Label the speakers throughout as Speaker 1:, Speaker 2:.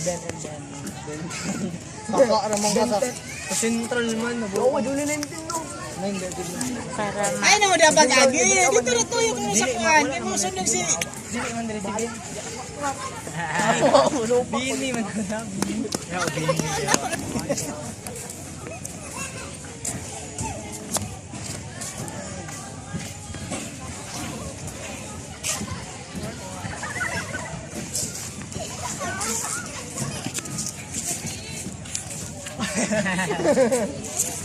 Speaker 1: Ben and Ben. Ben.
Speaker 2: Saka ramang ka sa
Speaker 1: Sa Central man.
Speaker 2: Oo, duli 19 no.
Speaker 3: Para ma
Speaker 4: Ay, no, dapat agi. Dito na tuyo kung sa kuan. Di mo sunog si
Speaker 1: Dili man dili si Ben. Bini man na. Bini. Ya, bini.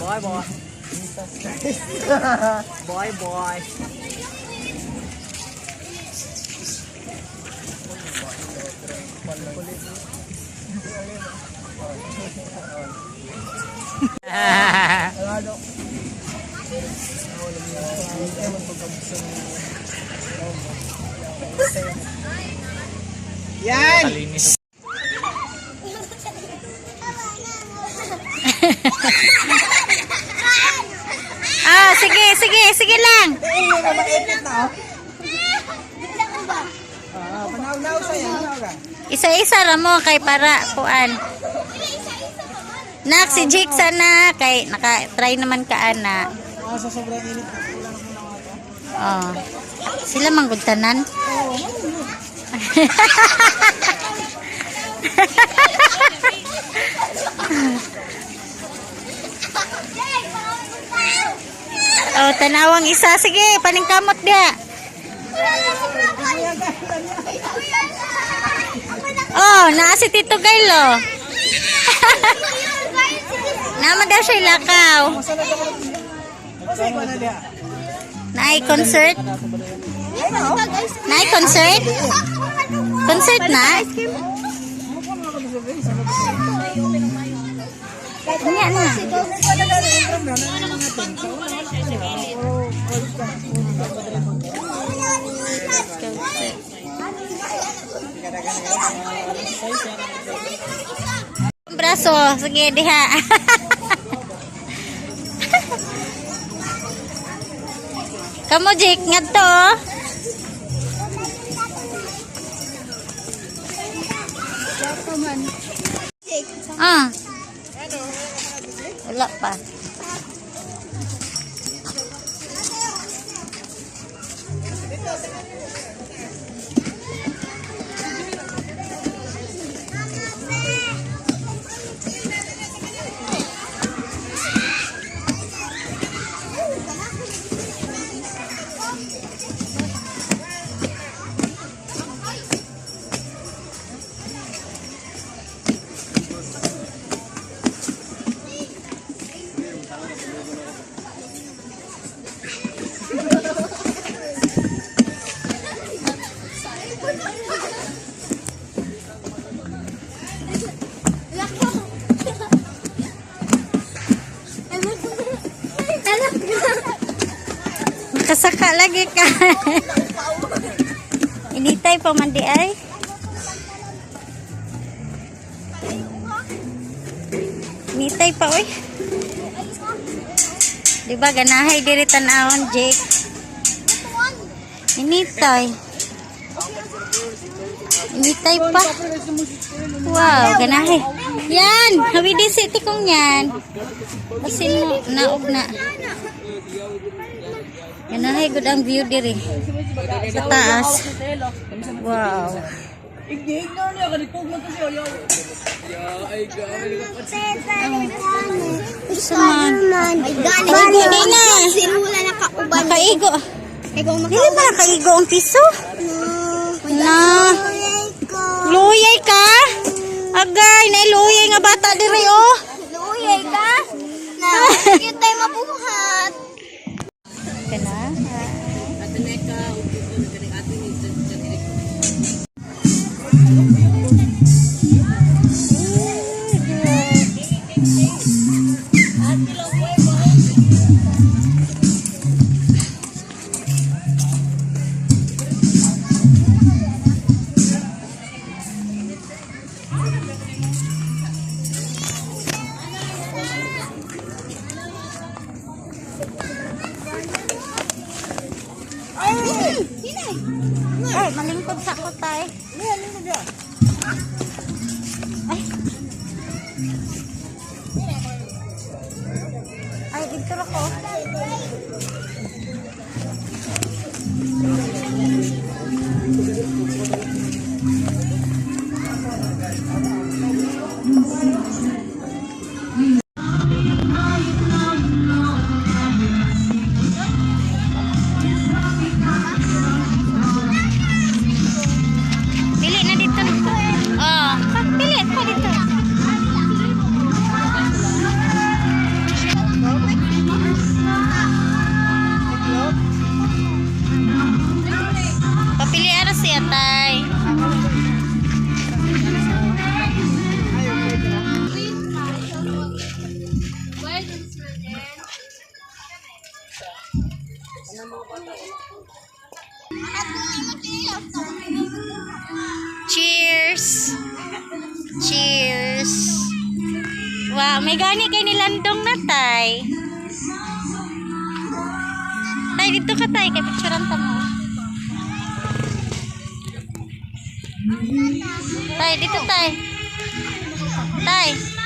Speaker 1: Bye bye. Bye bye.
Speaker 4: Yan.
Speaker 3: Ah, sige, sige, sige lang.
Speaker 4: Eh, na maipit na oh. Ah, panaw-naw sa yan. Ka.
Speaker 3: Isa-isa ra mo kay para kuan. Nak, si Jake sana kay naka-try naman ka ana.
Speaker 4: Ah, sa sobrang init. Wala na muna ako.
Speaker 3: Oh. Sila manggod tanan. Oh, tanawang isa. Sige, paningkamot dia. Oh, naa si Tito Gailo. Naman daw siya lakaw.
Speaker 4: Masay ko na diha.
Speaker 3: Naay concert? Naay concert? Concert na? Kanya na. Braso, sige diha. Kamo Jake, ngadto. Oh. Ah. Wala pa. Nakasaka lagi ka. Initay pa man di ay. Initay pa oy. Di ba ganahay diri tan-awon Jake? Initay. Initay pa. Wow, ganahay. Yan, hawi di city kong yan. Kasi mo naog na. Ganahay gud ang view diri. Sa taas. Wow.
Speaker 1: Ignore niya kanitog man to siya. Yo. Ay
Speaker 3: Gusto man.
Speaker 5: Ay, gani.
Speaker 3: Nakaigo din na.
Speaker 5: Sinula nakauban.
Speaker 3: Nakaigo.
Speaker 5: Ikaw
Speaker 3: Dili ba nakaigo ang piso? Na. Luyay ka? Agay, nailuyay nga bata diri oh.
Speaker 5: Luyay ka? Na, hindi tayo mabuhat.
Speaker 3: Kana. Ay, malingkod sa ko tay. Ay. Dito ra ko. Pili na dito. Oh, pili pa dito. Papili ara siya, tay. Cheers! Cheers! Wow, may gani kay nilandong na, tay. Tay, dito ka, tay. Kay picturean ta mo. Tay, dito, tay. Tay.